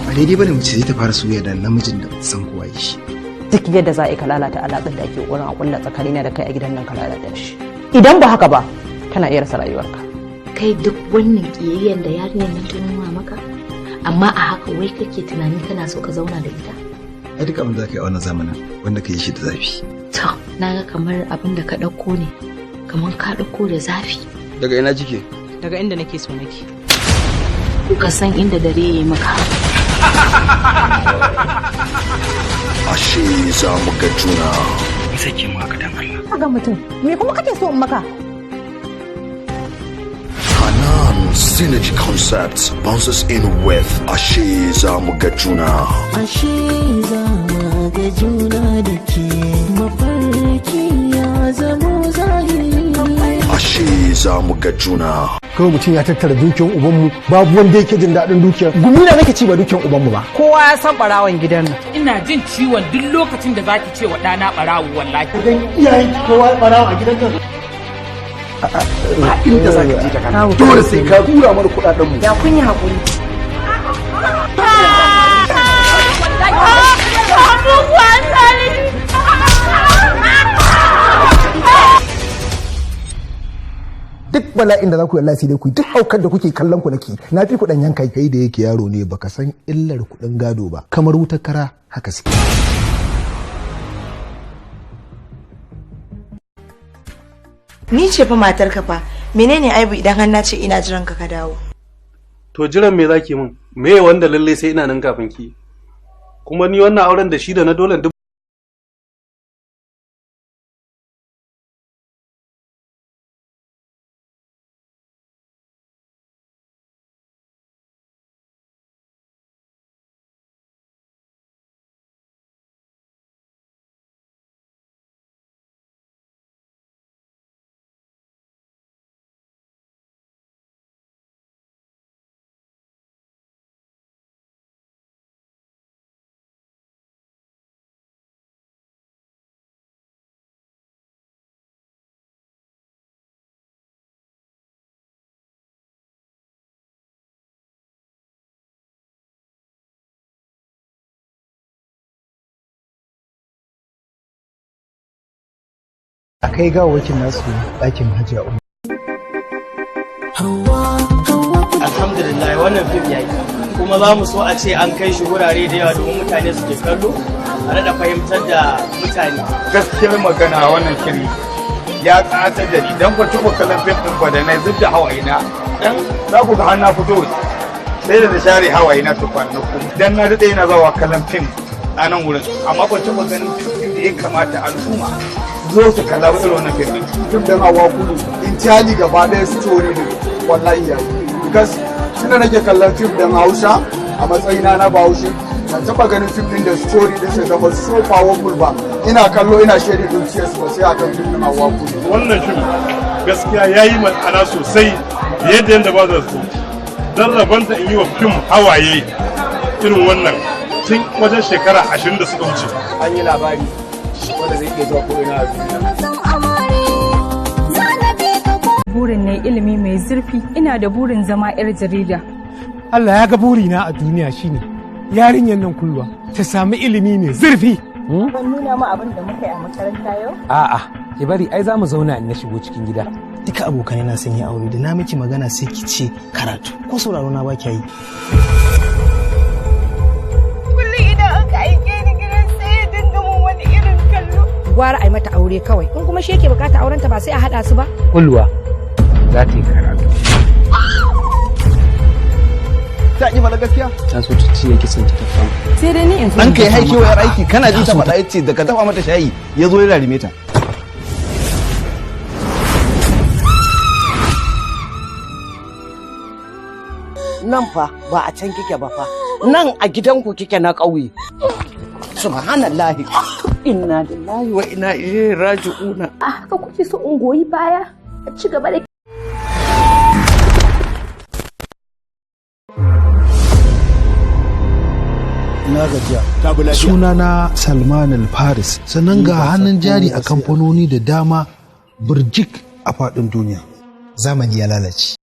Ba daidai bane mace zai ta fara soyayya da namijin da ba ta san kowa shi. Duk yadda za a yi ka lalata alaƙar da ake ƙoƙarin a ƙulla tsakanina da kai a gidan nan, ka lalata shi. Idan ba haka ba, kana iya rasa rayuwarka. Kai, duk wannan ƙiyayyen da yarinyar nan ta nuna maka, amma a haka wai kake tunanin kana so ka zauna da ita? Ai duk abin da zaka yi a wannan zamanin, wanda ka yi shi da zafi. To, na ga kamar abin da ka ɗauko ne, kamar ka ɗauko da zafi. Daga ina kike? Daga inda nake so nake. Ka san inda dare ya yi maka. Ashe za mu ga juna. Sake mu haka dan Allah. Ga mutum, me kuma kake so in maka? Hanan Synergy Concepts bounces in with Ashe za mu ga juna. Ashe za mu ga juna da ke, mafarki ya zamo zahiri. Ashe za mu ga juna. Kawai mutum ya tattara dukiyar ubanmu, babu wanda yake jin daɗin dukiyar. Gumi na nake ci, ba dukiyar ubanmu ba. Kowa ya san ɓarawon gidan nan. Ina jin ciwon duk lokacin da zaki ce wa ɗana ɓarawo, wallahi. Idan iyayen ki kowa ɓarawo a gidan nan. Ba inda zaka je ta kana. Dole sai ka tura mana kuɗaɗen mu. Ya kun yi hakuri. Duk bala'in da za ku yi, Allah sai dai ku yi. Duk haukar da kuke kallon ku nake. Na fi ku dan yanka. Kai da yake yaro ne, baka san illar kuɗin gado ba, kamar wutar kara haka suke. Ni ce fa matarka fa, menene aibu idan har na ce ina jiran ka ka dawo? To, jiran me zaki min? Me wanda lalle sai ina nan kafin ki? Kuma ni wannan auren da shi da na dole duk A kai gawawakin nasu ɗakin Hajiya Umma. Alhamdulillah, wannan fim ya yi, kuma za mu so a ce an kai shi wurare da yawa domin mutane su ke kallo, a daɗa fahimtar da mutane. Gaskiyar magana, wannan shiri ya ƙatar da ni, dan ban taɓa kallon fim ɗin ba da na zub da hawaye na, dan za ku ga har na fito sai da na share hawaye na tukwan na kuma dan na daɗe yana zawa kallon fim a nan wurin, amma ban taɓa ganin fim ɗin da ya kamata al'umma zo su kalla ba irin wannan fim ɗin. Fim ɗin Hawa Kulu entirely, gaba ɗaya story ne, wallahi ya yi, because tunda nake kallon fim ɗin Hausa a matsayina na Bahaushe, ban taɓa ganin fim ɗin da story ɗin sai zama so powerful ba, ina kallo ina shaida dukiyar su, sai akan fim ɗin Hawa Kulu. Wannan fim gaskiya ya yi ma'ana sosai fiye da yadda ba za su don rabanta in yi wa fim hawaye irin wannan tun wajen shekara 20 da suka wuce. An yi labari wanda zai iya zuwa ko'ina a duniya. Burin na ilimi mai zurfi, ina da burin zama 'yar jarida. Allah ya ga burina a duniya shine yarinyar nan Kulwa ta sami ilimi mai zurfi. Ban nuna ma abin da muka yi a makaranta yau? A'a, ki bari, ai za mu zauna in na shigo cikin gida. Duka abokanai na sun yi aure, da na miki magana sai ki ce karatu, ko sauraro na ba ki yi. Kullum idan aka aike ni gidan sai ya dinga mun wani irin kallo. Gwara a yi mata aure kawai, in kuma shi yake bukata aurenta, ba sai a haɗa su ba. Kulwa za ta yi karatu. Ta ki faɗa gaskiya. Ta so ta cinye kisan ta tafa. Sai dai ni in Ɗan kai haike wayar aiki, kana ji ta faɗa, yace da ka dafa mata shayi ya zo ya rarime ta. Nan fa ba a can kike ba fa, nan a gidanku kike na ƙauye. Subhanallahi, inna lillahi wa inna ilaihi raji'una. A haka kuke so in goyi baya a ci gaba da Na gajiya. Sunana Salman Al-Faris, sannan ga hannun jari a kamfanoni da dama birjik a faɗin duniya. Zamani ya lalace.